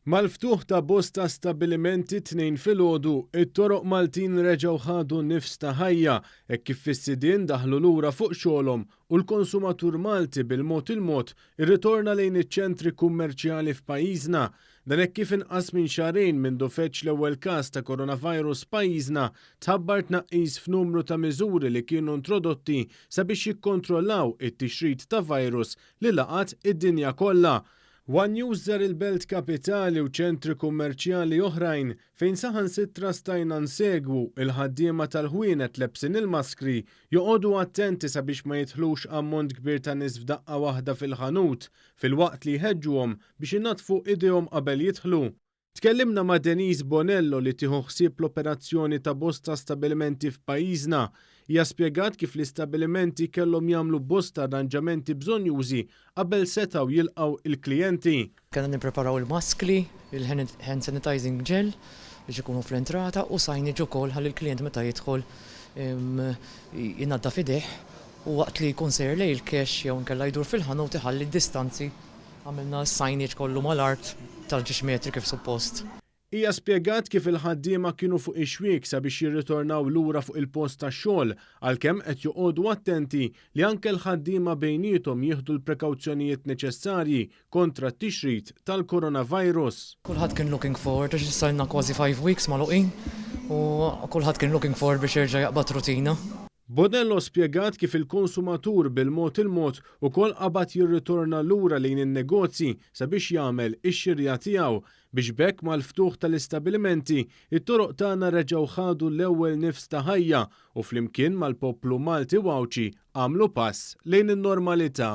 Mal-ftuħ ta' bosta stabbilimenti t-Tnejn filgħodu, it-toroq Maltin reġgħu ħadu nifs ta' ħajja hekk kif is-sidien daħlu lura fuq xogħolhom u l-konsumatur Malti bil-mod il-mod irritorna lejn iċ-ċentri kummerċjali f'pajjiżna. Dan hekk kif inqas minn xahrejn mindu feġġ l-ewwel każ ta' coronavirus f'pajjiżna, tħabbar tnaqqis f'numru ta' miżuri li kienu introdotti sabiex jikkontrollaw it-tixrid ta' virus li laqat id-dinja kollha. One News żar il-belt kapitali u ċentri kummerċjali oħrajn fejn saħansitra stajna nsegwu il-ħaddiema tal-ħwienet lebsin il-maskri joqogħdu attenti sabiex ma jidħlux ammont kbir ta' nies f'daqqa waħda fil-ħanut filwaqt li jħeġġuhom biex inaddfu idejhom qabel jidħlu. Tkellimna ma' Denise Bonello li tieħu ħsieb l-operazzjoni ta' bosta stabilimenti f'pajjiżna. Hija spjegat kif l-istabilimenti kellhom jagħmlu bosta arranġamenti bżonnjużi qabel setgħu jilqgħu il-klijenti. Kellna nippreparaw il-maskli, il-hand sanitizing gel biex ikunu fl-entrata u signage ukoll ħalli l-klient meta jidħol inaddaf idejh u waqt li jkun sejjer lejn il-cash jew inkella jdur fil-ħanut iħalli d-distanzi. Għamilna s-signage kollu mal-art tal-ġiex metri kif suppost. Hija spjegat kif il-ħaddiema kienu fuq ix-xwiek sabiex jirritornaw lura fuq il-post tax-xogħol għalkemm qed joqogħdu attenti li anke l-ħaddiema bejniethom jieħdu l-prekawzjonijiet neċessarji kontra t-tixrid tal-coronavirus. Kulħadd kien looking forward għax issa ilna kważi 5 weeks magħluqin u kulħadd kien looking forward biex jerġa' jaqbad rutina. Bonello spjegat kif il-konsumatur bil-mod il-mod ukoll qabad jirritorna lura lejn in-negozji sabiex jagħmel ix-xirja tiegħu biex b'hekk mal-ftuħ tal-istabilimenti it-toroq tagħna reġgħu ħadu l-ewwel nifs ta' ħajja u flimkien mal-poplu Malti u Għawdxi għamlu pass lejn in-normalità.